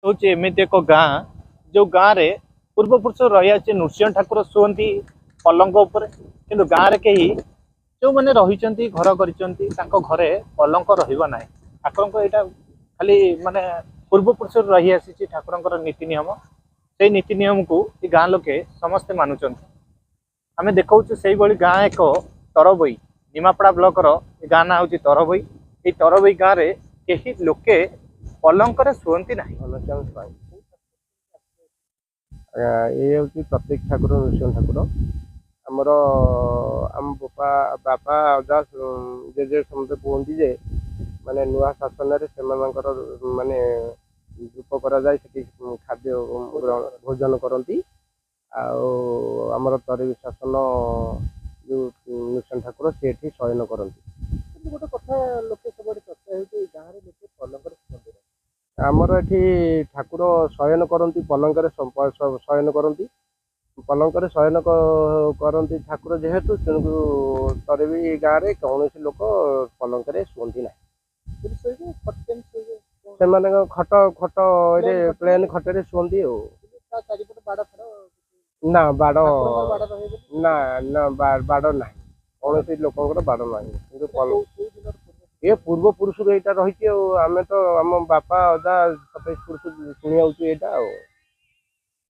ହେଉଛି ଏମିତି ଏକ ଗାଁ, ଯେଉଁ ଗାଁରେ ପୂର୍ବପୁରୁଷ ରହିଆସିଛି ନୃସିଂହ ଠାକୁର ଶୁଅନ୍ତି ପଲଙ୍କ ଉପରେ। କିନ୍ତୁ ଗାଁରେ କେହି ଯେଉଁମାନେ ରହିଛନ୍ତି, ଘର କରିଛନ୍ତି, ତାଙ୍କ ଘରେ ପଲଙ୍କ ରହିବ ନାହିଁ। ଠାକୁରଙ୍କ ଏଇଟା ଖାଲି ମାନେ ପୂର୍ବପୁରୁଷରୁ ରହି ଆସିଛି ଠାକୁରଙ୍କର ନୀତି ନିୟମ। ସେଇ ନୀତି ନିୟମକୁ ଏ ଗାଁ ଲୋକେ ସମସ୍ତେ ମାନୁଛନ୍ତି। ଆମେ ଦେଖାଉଛୁ ସେଇଭଳି ଗାଁ ଏକ ତରବୋଇ, ନିମାପଡ଼ା ବ୍ଲକର ଏ ଗାଁ ନାଁ ହେଉଛି ତରବୋଇ। ଏଇ ତରବୋଇ ଗାଁରେ କେହି ଲୋକେ ପଲଙ୍କରେ ଶୁଅନ୍ତି ନାହିଁ। ଘନଶ୍ୟାମ ସ୍ୱାଇଁ। ଆଜ୍ଞା, ଇଏ ହେଉଛି ପ୍ରତ୍ୟେକ ଠାକୁର ନୃସିଂହ ଠାକୁର। ଆମର ଆମ ବୋପା, ବାପା, ଅଜା, ଜେଜେ ସମସ୍ତେ କୁହନ୍ତି ଯେ ମାନେ ନୂଆ ଶାସନରେ ସେମାନଙ୍କର ମାନେ ଧୂପ କରାଯାଏ, ସେଠି ଖାଦ୍ୟ ଭୋଜନ କରନ୍ତି। ଆଉ ଆମର ତରବି ଶାସନ ଯେଉଁ ନୃସିଂହ ଠାକୁର, ସେ ଏଠି ଶୟନ କରନ୍ତି। କିନ୍ତୁ ଗୋଟେ କଥା ଲୋକେ ସବୁଆଡ଼େ ଚର୍ଚ୍ଚା ହେଉଛି, ଏଇ ଗାଁରେ ଲୋକେ ପଲଙ୍କରେ ଶୁଅନ୍ତି ନାହିଁ। ଆମର ଏଠି ଠାକୁର ଶୟନ କରନ୍ତି, ପଲଙ୍କରେ ଶୟନ କରନ୍ତି। ପଲଙ୍କରେ ଶୟନ କରନ୍ତି ଠାକୁର ଯେହେତୁ, ତେଣୁ ତରବି ଗାଁରେ କୌଣସି ଲୋକ ପଲଙ୍କରେ ଶୁଅନ୍ତି ନାହିଁ। ଯଦି ଶୋଇବେ, ଖଟ କେମିତି ଶୋଇବେ? ସେମାନଙ୍କ ଖଟ ଖଟରେ, ପ୍ଲେନ୍ ଖଟରେ ଶୁଅନ୍ତି। ଆଉ ତା ଚାରିପଟେ ବାଡ଼ ଫାଡ଼ ନା? ବାଡ଼ ଠାକୁରଙ୍କର ବାଡ଼ ରହିବ? ନା ନା, ବାଡ଼ ନାହିଁ, କୌଣସି ଲୋକଙ୍କର ବାଡ଼ ନାହିଁ। କିନ୍ତୁ କୋଉ ଦିନର ପୂର୍ବ ଏ ପୂର୍ବ ପୁରୁଷରୁ ଏଇଟା ରହିଛି। ଆଉ ଆମେ ତ ଆମ ବାପା ଅଜା 27 ପୁରୁଷ ଶୁଣି ଆଉଛୁ ଏଇଟା। ଆଉ